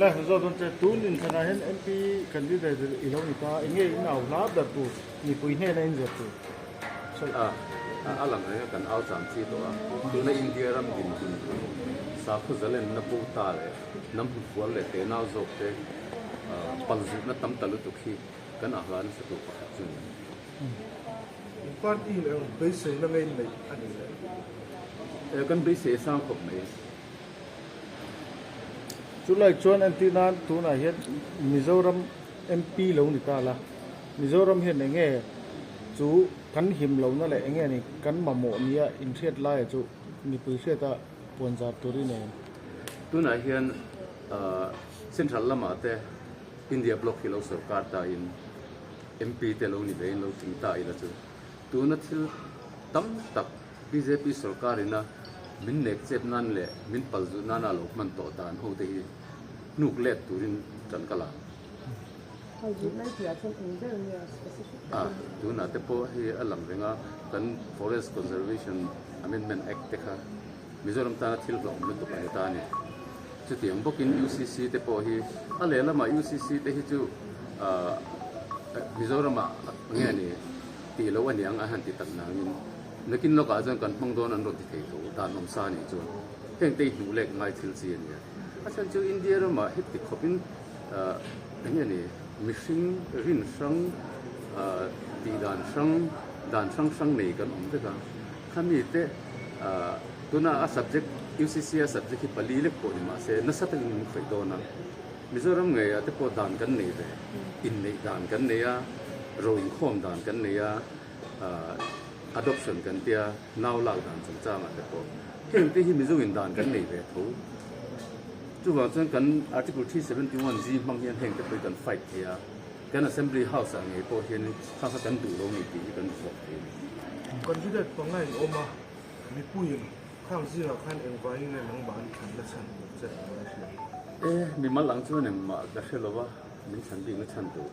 Le zawt dawn che, tun inthlanah hian MP candidate i lo ni ta, eng nge in au hla ber tur, mipui hnena in zir tur? Sawi. A, a lang reng a, kan au cham chi tawh a, tuna India ram din hun chu sakhaw zalenna bo ta leh hnam hnufual leh tenau zawk te palzutna tam ta lutuk hi kan ahla nasa tur pakhat chu ni. In party in eng beiseina ngei neih a ni le? Kan beisei a sang khawp mai. Chulai chuan entir nan tunah hian Mizoram MP lo ni ta la, Mizoram hian eng nge chu kan him lohna leh eng nge ni kan mamawh nia inhriat laia chu mipui hriata puanzar turin em? Tunah hian Central lamah te India Bloc hi lo sorkar ta in MP te lo ni ve in lo tling ta ila chu tuna thil tam tak bjp sorkar ina min nek chep nan leh min pal zuh nana lo hman tawh dan ho te hi hnuk let turin tan ka la. A, tunah te pawh hei a lang reng a, kan Forest Conservation Amendment Act te kha Mizoram tana thil hlawhawm lutuk a ni ta a ni. Chutiang bawkin UCC te pawh hi a lehlamah UCC te hi chu Mizoramah nge ni tih loh a niang a han ti tak nangin nakin lawkah chuan kan hmang dawn an rawn ti thei tho dan awm sa nih chuan heng te hi hnuh lek ngai thil chi a nia. A chhan chu India ramah heti khawpin eng nge ni mihring rin hrang tih dan hrang dan hrang hrang nei kan awm vek a. Khami te tuna a subject UCC a subject hi pali lek pawh ni mahse nasa takin min khawih dawn a. Mizoram ngeiah te pawh dan kan nei ve, inneih dan kan nei a, ro inkhawm dan kan nei a, adoption kan tia, nau lak dan chungchangah te pawh. Heng te hi Mizo in dan kan nei ve tho. Chuvang chuan kan Article 371 G hmang hian heng te pawh hi kan fight thei a. Kan Assembly House ah ngei pawh hian kha kha kan duh lo ni tih hi kan vuak thei a ni. Candidate panga in awm a, mipuiin khang zingah khan engvangin nge nangmah an thlan na chhan tur che an la hria? E, mimal ang chuan engmah ka hre lo a, min chhan bik na chhan tur.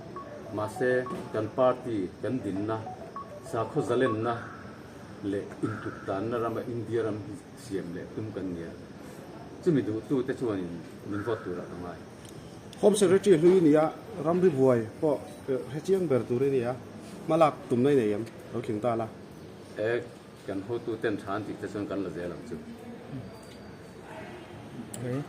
Mahse, kan party kan dinna, sakhaw zalenna leh intuk tanna rama India ram hi siam leh tum kan ni a, chumi duhtute chuanin min vote turah ka ngai. Home Secretary hlui nia ramri buai pawh hre chiang ber tur i nia, hmalak tumna i nei em? Lo tling ta la. E, kan hotu ten tha an tih te chuan kan la zel ang chu. Okay.